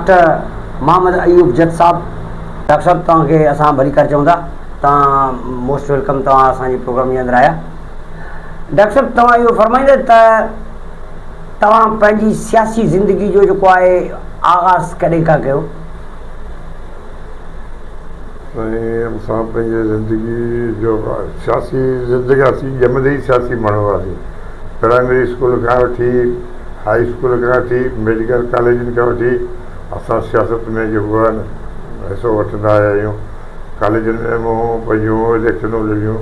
Doctor Muhammad Ayub جت صاحب. Doctor صاحب توهان کي اسان ڀليڪار چئون ٿا توهان موسٽ welcome توهان اسان جي پروگرام جي اندر آيا. ڊاڪٽر صاحب توهان اهو فرمائيندا ته توهان پنهنجي سياسي زندگي جو جيڪو آهي آغاز ڪڏهن کان ڪيو؟ سائين اسان پنهنجي زندگي جو سياسي زندگي اسين ڄمندي ئي سياسي ماڻهو هئاسين. پرائمري اسڪول کان وٺي هائي اسڪول کان وٺي ميڊيڪل ڪاليجن کان وٺي اسان سياست ۾ جيڪو آهي نه حصو وٺندا آيا آهيون. ڪاليجن ۾ مون پنهنجون اليڪشنون لڙيون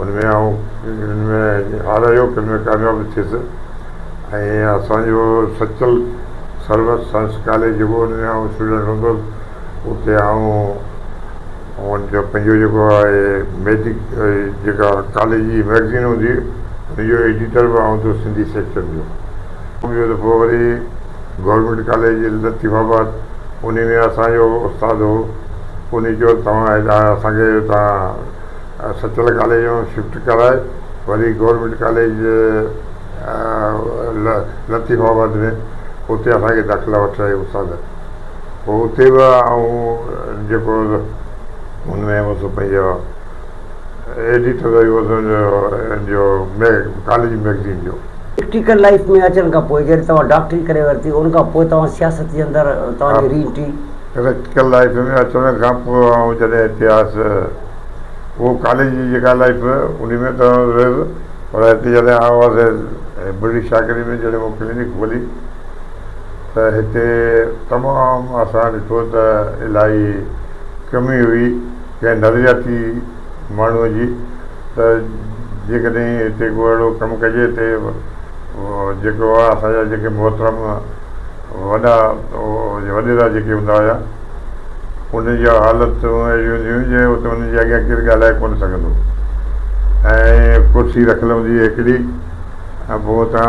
ان ۾ آئون ڪن ۾ هارايو ڪن ۾ ڪامياب ٿيس ۽ اسان جو سچل سرمست سائنس ڪاليج جيڪو ان ۾ آئون اسٽوڊنٽ هوندو هوس اتي آئون ان جو پنهنجو جيڪو آهي ميڊڪ جيڪا ڪاليج جي مئگزين هوندي هئي ان جو ايڊيٽر به آئون هوندو هوس سنڌي سيڪشن جو. ٻيو دفعو وري گورنمينٽ ڪاليج لطيف آباد ان ۾ اسان جو استاد هو ان چيو توهان هيڏانهن اسان کي هتان سچل ڪاليج مان شفٽ ڪرائي وري گورنمينٽ ڪاليج لطيف آباد ۾ اتي اسان کي داخلا وٺرائي استاد. پوء اتي به آئون جيڪو ان ۾ هوس پنهنجو ايڊيٽر هوس ان جو ڪاليج مئگزين جو. پريڪٽيڪل لائيف ۾ اچڻ کان پوء جڏهن توهان ڊاڪٽري ڪري ورتي ان کان پوء توهان سياست جي اندر توهان جي ري انٽري. پريڪٽيڪل لائيف ۾ اچڻ کان پوء آئون جڏهن هتي آيس اهو ڪاليج جي جيڪا لائيف ان ۾ ته رهيس پر هتي جڏهن آيو هئس برٽش شاگردي ۾ جڏهن مون ڪلينڪ کولي ته هتي تمام اسان ڏٺو ته الاهي ڪمي هئي ڪنهن نظرياتي ماڻهوء جي ته جيڪڏهن هتي ڪو اهڙو ڪم ڪجي ته جيڪو آهي اسان جا جيڪي محترم وڏا وڏيرا جيڪي هوندا هيا انهن جا حالتون اهڙيون هونديون هيون جو اتي انهن جي اڳيان ڪير ڳالهائي ڪونه سگهندو ۽ ڪرسي رکيل هوندي هئي هڪڙي ۽ پوء اتان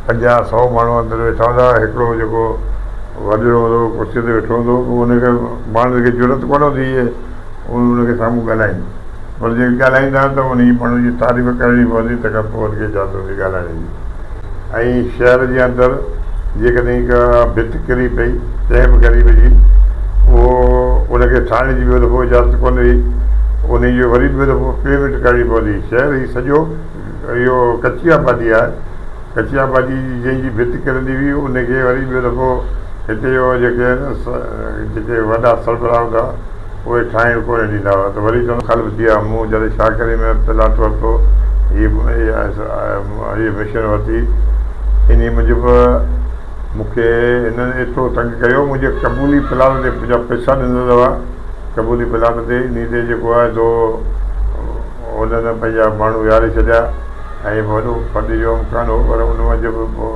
پنجاهه سئو ماڻهو اندر ويٺا هوندا هئا، هڪڙو جيڪو وڏيرو هوندو هو ڪرسيء تي ويٺو هوندو هو، پوء ان کي ماڻهن کي جرئت ڪونه هوندي هئي ان کي سامهون ڳالهائين، پر جي ڳالهائيندا ته انهي ماڻهو جي تعريف ڪرڻي پوندي تنهن کان پوء ان کي اجازت هوندي ڳالهائڻ جي. ۽ شهر جي اندر جيڪڏهن ڪا ڀت ڪري پئي ڪنهن به غريب جي اهو ان کي ٺاهڻ جي ٻيو دفعو اجازت ڪونه هئي، انهي جو وري ٻيو دفعو پيمينٽ ڪرڻي پوندي هئي، شهر هي سڄو اهو ڪچي آبادي آهي. ڪچي آبادي جي جنهن جي ڀت ڪرندي هئي ان کي وري ٻيو دفعو هتي جو جيڪي آهن جيڪي وڏا سربراهه هوندا هئا اهي ٺاهڻ ڪونه ڏيندا هئا ته وري چوندا مخالف ٿي ويا. مون جڏهن شاهه ڪريم ۾ پلاٽ ورتو هي هيء مشين ورتي انهي موجب مون کي هنن ايترو تنگ ڪيو منهنجي قبولي پلاٽ تي منهنجا پئسا ڏنل هئا قبولي پلاٽ تي انهي تي جيڪو آهي سو انهن پنهنجا ماڻهو ويهاري ڇڏيا ۽ وڏو فنڊ جو امڪان هو پر ان منجهه به پوء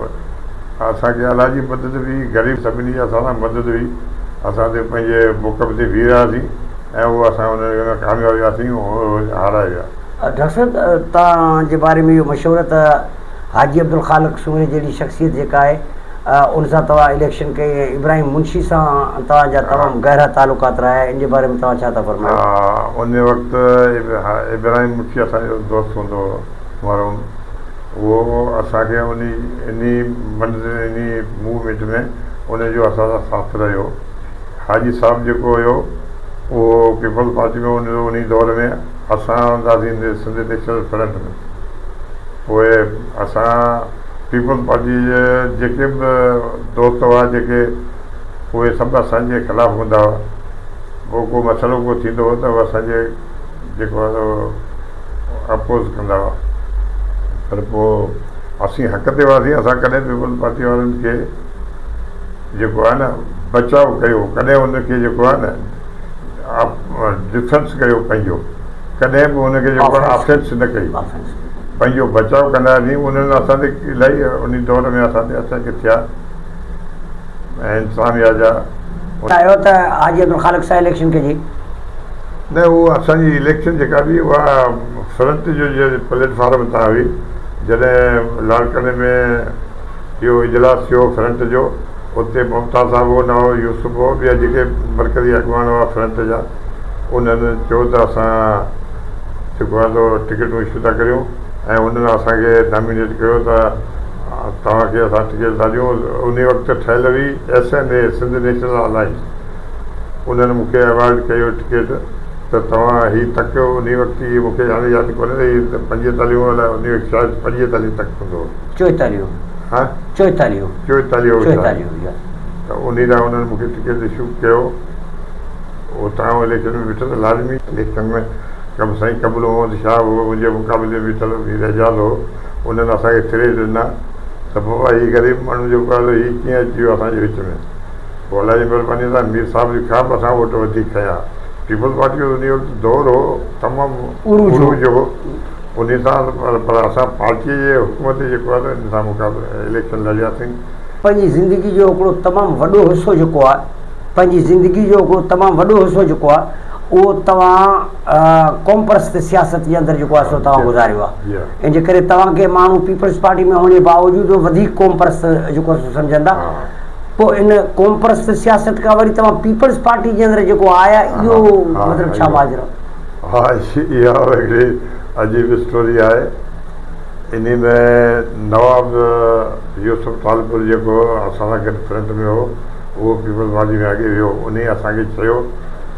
اسان کي الله جي مدد به غريب سڀني جي اسان سان مدد هئي اسان تي پنهنجي موقف تي بيهي رهياسين ۽ اهو اسان ان ۾ ڪامياب وياسين اهو هارائي ويا. ڊاڪٽر صاحب توهان جي باري ۾ اهو مشهور آهي ته حاجي عبدالخالق سومري جهڙي شخصيت جيڪا آهي ان سان توهان اليڪشن ڪئي ۽ ابراهيم منشي سان توهان جا تمام گهرا تعلقات رهيا ان جي باري ۾ توهان ڇا ٿا فرمايو؟ ها ان وقت ابراهيم منشي اسان جو دوست هوندو هو مرحوم اهو اسان کي انهي انهي منزل انهي موومينٽ ۾ ان جو اسان سان ساٿ رهيو حاجي صاحب جيڪو هيو اهو پيپلز پارٽي ۾ هوندو هو انهي دور ۾ اسان هونداسين سنڌ نيشنل فرنٽ ۾ پوء اسان پيپلز پارٽي جي جيڪي به دوست هئا جيڪي اهي سڀ اسان جي خلاف هوندا هئا پوء ڪو مسئلو ڪو ٿيندو هو ته اهي اسان جي جيڪو آهي سو اپوز ڪندا هئا پر پوء اسين حق تي هئاسين اسان ڪڏهن پيپلز پارٽي وارن کي جيڪو آهي نه بچاء ڪيو ڪڏهن ان کي جيڪو آهي نه ڊفينس ڪيو پنهنجو ڪڏهن به ان کي جيڪو آهي آفينس نه ڪئي پنهنجو بچاء ڪندا هئاسين انهن اسان تي الاهي انهي دور ۾ اسان تي اٽيڪ ٿيا ۽ انتظاميا جا. آيو ته حاجي عبدالخالق سان اليڪشن ڪجي. نه اهو اسان جي اليڪشن جيڪا به اها فرنٽ جو جي پليٽ فارم تان هئي جڏهن لاڙڪاڻي ۾ اهو اجلاس ٿيو فرنٽ جو اتي ممتاز صاحب هو نواب يوسف هو ٻيا جيڪي مرڪزي اڳواڻ هئا فرنٽ جا انهن چيو ته اسان جيڪو آهي سو ٽڪيٽون اشو ٿا ڪريون ۽ انهن اسان کي نامينيٽ ڪيو ته توهان کي اسان ٽڪيٽ ٿا ڏيون. انهي وقت ٺهيل هئي S N A, Sindh national alliance, انهن مون کي ايوارڊ ڪيو ٽڪيٽ ته توهان هي تڪ انهي وقت هي مون کي هاڻي ياد ڪونهي ته هي پنجيتاليهون الائي انهي وقت شايد پنجيتاليهه تڪ هوندو هو. چوئيتاليهون. ها؟ چوئيتاليهون. چوئيتاليهه هو شايد. چوئيتاليهون. ته انهي لاء انهن مون کي ٽڪيٽ اشو ڪيو. اتان آئون اليڪشن ۾ بيٺس لازمي اليڪشن ۾ ڪم سائين قبل محمد شاهه هو منهنجي مقابلي ۾ بيٺل مير اعجاز هو انهن اسان کي ٿريٽ ڏنا ته بابا هي غريب ماڻهو جيڪو آهي سو هي ڪيئن اچي ويو اسان جي وچ ۾ پوء الله جي مهرباني سان مير صاحب کان به اسان ووٽ وڌيڪ کنيا پيپلز پارٽي جو انهي وقت دور هو تمام عروج هو انهي سان پر اسان پارٽي جي حڪم تي جيڪو آهي سو ان سان مقابلو اليڪشن لڙياسين. پنهنجي زندگي جو هڪڙو تمام وڏو حصو جيڪو آهي پنهنجي زندگي جو هڪڙو تمام وڏو حصو جيڪو آهي اهو توهان قومپرست سياست جي اندر جيڪو آهي سو توهان گذاريو آهي ان جي ڪري توهان کي ماڻهو پيپلز پارٽي ۾ هئڻ جي باوجود وڌيڪ قومپرست جيڪو آهي سو سمجهندا پوء ان قومپرست سياست کان وري توهان پيپلز پارٽي جي اندر جيڪو آيا اهو مطلب ڇا ماجرو؟ ها اها به هڪڙي عجيب اسٽوري آهي انهي ۾ نواب يوسف ٽالپر جيڪو اسان سان گڏ فرنٽ ۾ هو اهو پيپلز پارٽي ۾ اڳي ويو، انهيء اسان کي چيو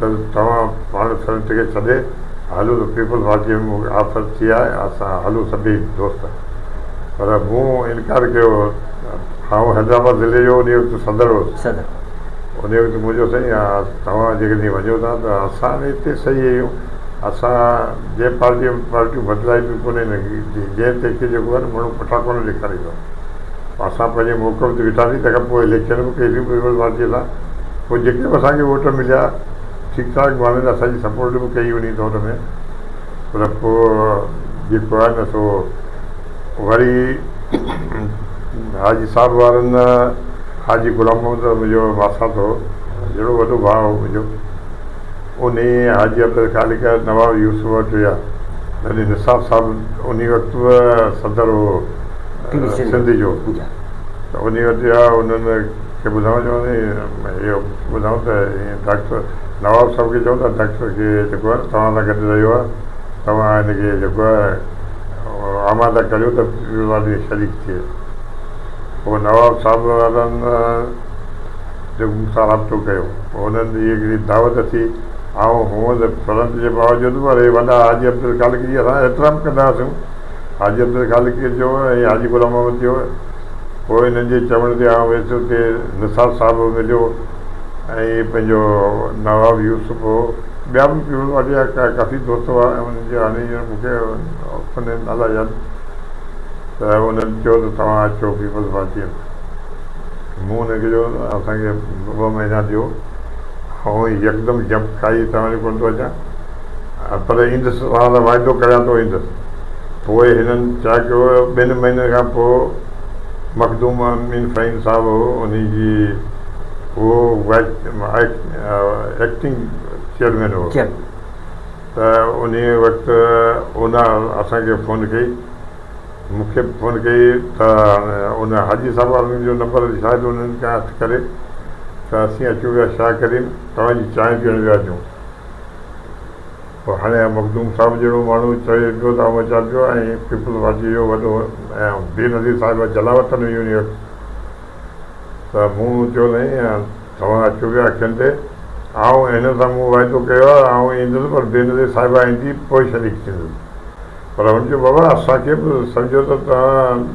ته توهان پاڻ فرنٽ کي ڇڏي هلو ته پيپلز پارٽيء ۾ مون کي آفر ٿي آهي، اسان هلون سڀيئي دوست. پر مون انڪار ڪيو. آئون حيدرآباد ضلعي جو انهيء وقت صدر هوس. انهيء وقت مون چيو سائين توهان جيڪڏهن وڃو ٿا ته اسان به هتي صحيح آهيون، اسان جنهن پارٽيء ۾ پارٽيون بدلائي به ڪونهي، جنهن تنهن کي جيڪو آهي نه ماڻهو پٺا ڪونه ڏيکاريندو. اسان پنهنجي موقف تي بيٺاسين تنهن کان پوء اليڪشن به ڪئي سين پيپلز پارٽيء سان پوء جيڪي به اسان کي ووٽ مليا ٺيڪ ٺاڪ ماڻهن اسان جي سپورٽ به ڪئي انهي دور ۾ پر پوء جيڪو آهي نه سو وري حاجي صاحب وارن حاجي غلام محمد منهنجو ماسات هو جهڙو وڏو ڀاء هو منهنجو انهي حاجي عبدالخالق نواب يوسف وٽ ويا تڏهن نصاب صاحب انهي وقت به صدر هو سنڌ جو ته انهي وٽ ويا انهن کي ٻڌائون چون اهو ٻڌائون ته ڊاڪٽر نواب صاحب کي چون ته ڊاڪٽر کي جيڪو آهي توهان سان گڏ رهيو آهي توهان هن کي جيڪو آهي آماده ڪريو ته پيپلز ۾ شريڪ ٿئي پوء نواب صاحب وارن جيڪو مون سان رابطو ڪيو پوء انهن جي هڪڙي دعوت ٿي آئون هونئن ته فرنٽ جي باوجود به اهي وڏا حاجي عبدالخالق جي اسان احترام ڪندا هئاسون حاجي عبدالخالق جو ۽ حاجي غلام محمد جو. پوء انهن جي چوڻ تي آئون ويس اتي نثار صاحب به مليو ۽ پنهنجو نواب يوسف هو ٻيا به پيپلز پارٽي جا ڪافي دوست هئا ۽ انهن جا هاڻي هينئر مون کي ڪونهن نالا ياد ته انهن چيو ته توهان اچو پيپلز پارٽيء ۾ مون انهن کي چيو ته اسان کي ٻه مهينا ڏيو آئون يڪدم جمپ کائي توهان وٽ ڪونه ٿو اچان پر ايندس توهان سان واعدو ڪريان ٿو ايندس. پوء هنن ڇا ڪيو، ٻن مهينن کان پوء مخدوم امين فهيم صاحب هو، انهي جي اهو ايڪٽنگ چيئرمين هو ته انهي وقت ان اسان کي فون ڪئي، مون کي به فون ڪئي ته ان حاجي صاحب وارن جو نمبر شايد انهن کان هٿ ڪري ته اسين اچون پيا شاهه ڪريم توهان جي چانهه پيئڻ پيا اچون. پوء هاڻي مخدوم صاحب جهڙو ماڻهو چوي پيو ته آئون اچان پيو ۽ پيپلز پارٽيء جو وڏو ۽ بينظير صاحبه جلاوطن هئي انهيء وقت ته مون چيو سائين توهان اچو پيا اکين تي آئون هن سان مون واعدو ڪيو آهي آئون ايندس پر بينظير صاحبه ايندي پوء شريڪ ٿيندس پر هن چيو بابا اسان کي به سمجهو ته توهان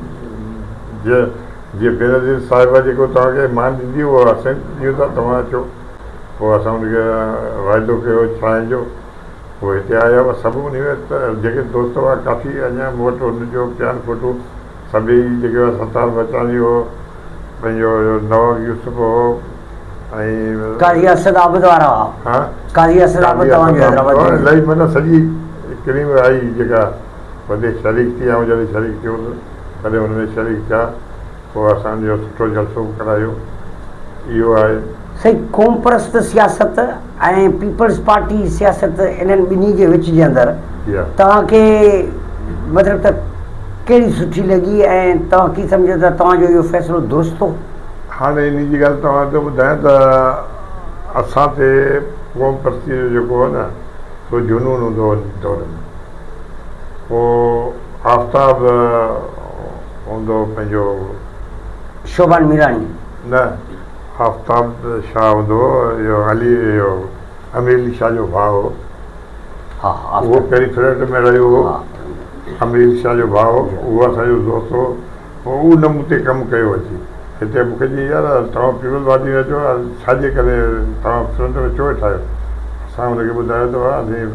جيئن بينظير صاحبه جيڪو توهان کي مان ڏيندي اهو اسين ڏيون ٿا توهان اچو. پوء اسان ان کي واعدو ڪيو چانهه جو، پوء هتي آيا هئا سڀ انهي وقت جيڪي دوست هئا ڪافي اڃا مون وٽ ان جو پيا آهن فوٽو سڀئي جيڪي هئا ستار بچاڻي هو پنهنجو نواب يوسف هو ۽ قاضي اسد عابد وارا هئا. ها قاضي اسد عابد توهان جو حيدرآباد جو الائي معنيٰ سڄي ڪريم آئي جيڪا وڏي شريڪ ٿي آئون جڏهن شريڪ ٿيو هوس تڏهن ان ۾ شريڪ ٿيا. پوء اسان جو سٺو جلسو به ڪرايو. اهو آهي. سائين قومپرست سياست ۽ پيپلز پارٽي سياست انهن ٻنهي جي وچ جي اندر توهان کي مطلب ته ڪهڙي سٺي لڳي ۽ توهان ڪي سمجهو ٿا توهان جو اهو فيصلو درست هو؟ هاڻي انهي جي ڳالهه توهان کي ٻڌايان ته اسان تي قومپرستي جو جيڪو هو نه سو جنون هوندو هو ان دور ۾ پوء آفتاب. هوندو هو پنهنجو. شوڀان ميراڻي. نه آفتاب شاهه هوندو هو اهو علي اهو امير علي شاهه جو ڀاء هو. ها ها اهو پهرين فرنٽ ۾ رهيو هو. امير علي شاهه جو ڀاء هو اهو اسان جو دوست هو. پوء ان مون تي ڪم ڪيو اچي هتي مون کي چيائين يار توهان پيپلز پارٽي ۾ اچو ڇا جي ڪري توهان فرنٽ ۾ ڇو ويٺا آهيو؟ اسان ان کي ٻڌايو ته ڀاء اسين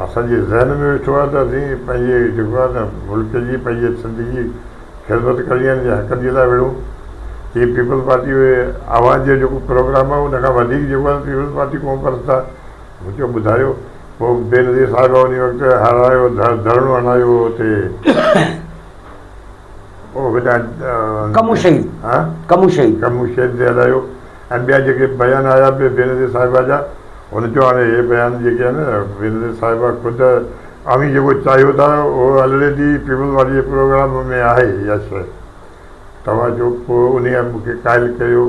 اسان جي ذهن ۾ ويٺو آهي ته اسين پنهنجي جيڪو آهي نه ملڪ جي پنهنجي سنڌ جي خدمت ڪرڻي آهي ان جي حقن جي لاء وڙهون چيائين پيپلز پارٽي اوهان جو جيڪو پروگرام آهي ان کان وڌيڪ جيڪو آهي پيپلز پارٽي قوم پرست آهي مون چيو ٻڌايو پوء بينظير صاحبه ان وقت هارايو ڌرڻو هڻايو اتي ڪمو شهيد ڪمو شهيد ڪمو شهيد تي هلايو ۽ ٻيا جيڪي بيان آيا به بينظير صاحبه جا هن چيو هاڻي هي بيان جيڪي آهن بينظير صاحبه خود اوهين جيڪو چاهيو ٿا اهو الريڊي پيپلز پارٽي جي پروگرام ۾ آهي اها شيء توهان جو پوء انهي مون کي قائل ڪيو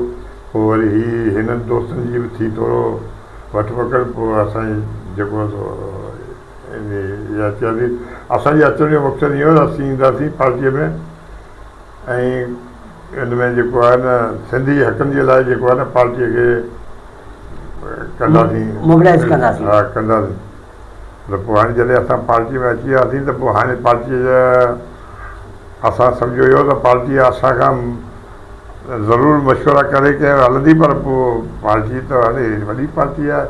پوء وري هي هنن دوستن جي به ٿي ٿورو وٺ پڪڙ پوء اسان جيڪو سو اها چياسين اسان جي اچڻ جو مقصد اهو ته اسين اينداسين پارٽيء ۾ ۽ ان ۾ جيڪو آهي نه سنڌي حقن جي لاء جيڪو آهي نه پارٽيء کي ڪنداسين موبلائز ڪنداسين ها ڪنداسين ته پوء هاڻي جڏهن اسان پارٽيء ۾ اچي وياسين ته پوء هاڻي پارٽيء جا اسان سمجهيو اهو ته پارٽي اسان کان ضرور مشورا ڪري ڪنهن هلندي پر پوء پارٽي ته هاڻي وڏي پارٽي آهي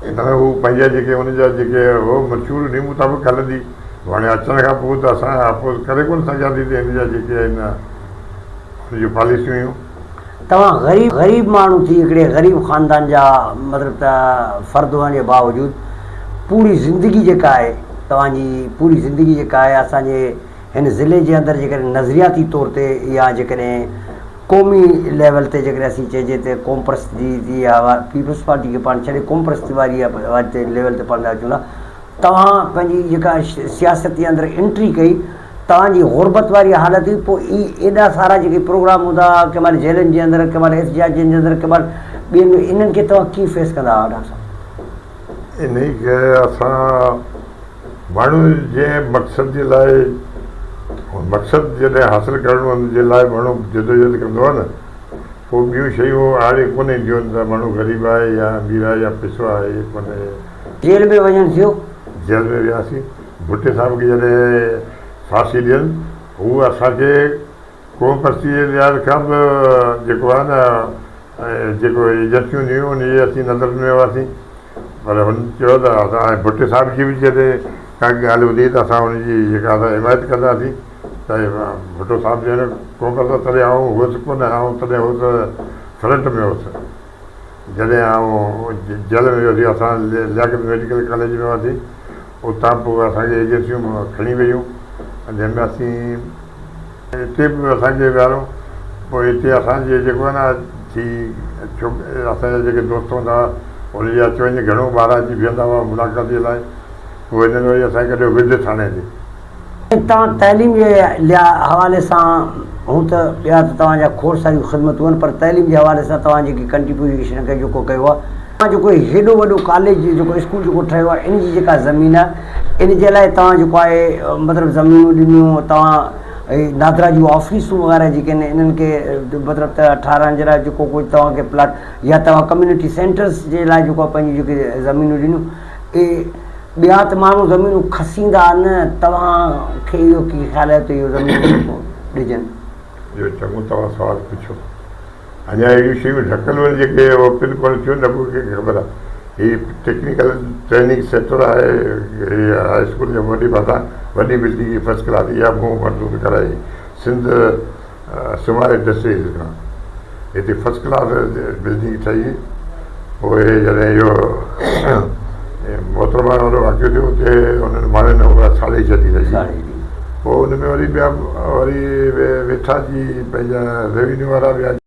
ان ۾ هو پنهنجا جيڪي ان جا جيڪي هو منشور انهي مطابق هلندي هاڻي اچڻ کان پوء ته اسان اپوز ڪري ڪونه سگهياسين ته هن جا جيڪي آهن ان جون پاليسيون هيون. توهان غريب غريب ماڻهو ٿي هڪڙي غريب خاندان جا مطلب ته فرد هئڻ جي باوجود پوري زندگي جيڪا آهي توهان جي پوري زندگي جيڪا آهي اسان جي هن ضلعي جي اندر جيڪڏهن نظرياتي طور تي يا جيڪڏهن قومي ليول تي جيڪڏهن اسين چئجي ته قوم پرستي جي پيپلز پارٽي کي پاڻ ڇڏي قوم پرستي واري ليول تي پاڻ اچون ٿا توهان پنهنجي جيڪا سياست جي اندر انٽري ڪئي توهان جي غربت واري حالت هئي پوء اي ايڏا سارا جيڪي پروگرام هوندا هئا ڪنهن مهل جيلن جي اندر ڪنهن مهل احتجاجن جي اندر ڪنهن مهل ٻين ۾ انهن کي توهان ڪيئن فيس ڪندا هئا ڊاڪٽر صاحب؟ انهي کي اسان ماڻهو جنهن مقصد جي لاء مقصد جڏهن حاصل ڪرڻو ان جي لاء ماڻهو جدوجهد ڪندو آهي نه پوء ٻيون شيون آڙي ڪونه اينديون آهن ته ماڻهو غريب آهي يا امير آهي يا پئسو آهي ڪونهي. جيل ۾ وڃڻ ٿيو؟ جيل ۾ وياسين. ڀٽي صاحب کي جڏهن ڦاسي ڏين، هو اسان کي قوم پرستي جي لحاظ کان به جيڪو آهي نه جيڪو ايجنسيون هيون ان جي اسين نظر ۾ هئاسين پر هن چيو ته اسان ۽ ڀٽي صاحب جي به جڏهن ڪا ڳالهه هوندي ته اسان ان جي جيڪا سا حمايت ڪنداسين ته ڀٽو صاحب جڏهن قوم پرست تڏهن آئون هئس ڪونه آئون تڏهن هئس فرنٽ ۾ هئس. جڏهن آئون جيل ۾ ويس اسان لياقت ميڊيڪل ڪاليج ۾ هئاسين اتان پوء اسان کي ايجنسيون کڻي ويون جنهن ۾ اسين اتي به اسان کي ويهاريو پوء اتي اسان جي جيڪو آهي نه ٿي اسان جا جيڪي دوست هوندا هئا ان جي اچ وڃ گهڻو ٻاهران اچي بيهندا هئا ملاقات جي لاء پوء هنن وري اسان کي ڪڍيو وڍ ٿاڻي تي. توهان تعليم جي حوالي سان هون ته ٻيا ته توهان جا کوڙ ساريون خدمتون آهن پر تعليم جي حوالي سان توهان جيڪي ڪنٽريبيوشن ڪيو جيڪو ڪيو آهي توهان جيڪو هيڏو وڏو ڪاليج جيڪو اسڪول جيڪو ٺهيو آهي ان جي جيڪا زمين آهي ان جي لاء توهان جيڪو آهي مطلب زمينون ڏنيون توهان نادرا جون آفيسون وغيره جيڪي آهن انهن کي مطلب ته ٺاهرائڻ جي لاء جيڪو ڪجهه توهان کي پلاٽ يا توهان ڪميونٽي سينٽرس جي لاء جيڪو آهي پنهنجون جيڪي زمينون ڏنيون اهي ٻيا ته ماڻهو زمينون کسيندا نه، توهان کي اهو ڪيئن خيال آيو ته اهو زمينون ڏجن؟ اهو چڱو توهان سوال پڇيو. اڃا اهڙيون شيون ڍڪل هن جيڪي اوپن ڪونه ٿيون نه ڪو ڪنهن کي خبر آهي. هي ٽيڪنيڪل ٽريننگ سينٽر آهي هي هاء اسڪول جي وڏي ڀرسان وڏي بلڊنگ هي فرسٽ ڪلاس اها مون منظور ڪرائي سنڌ سمار انڊسٽريز کان هتي فرسٽ ڪلاس بلڊنگ ٺهي پوء جڏهن اهو محترمه وارو واقعو ٿيو اتي انهن ماڻهن اها ساڙي ڇڏي سڄي پوء ان ۾ وري ٻيا وري ويٺا جي پنهنجا روينيو وارا ٻيا.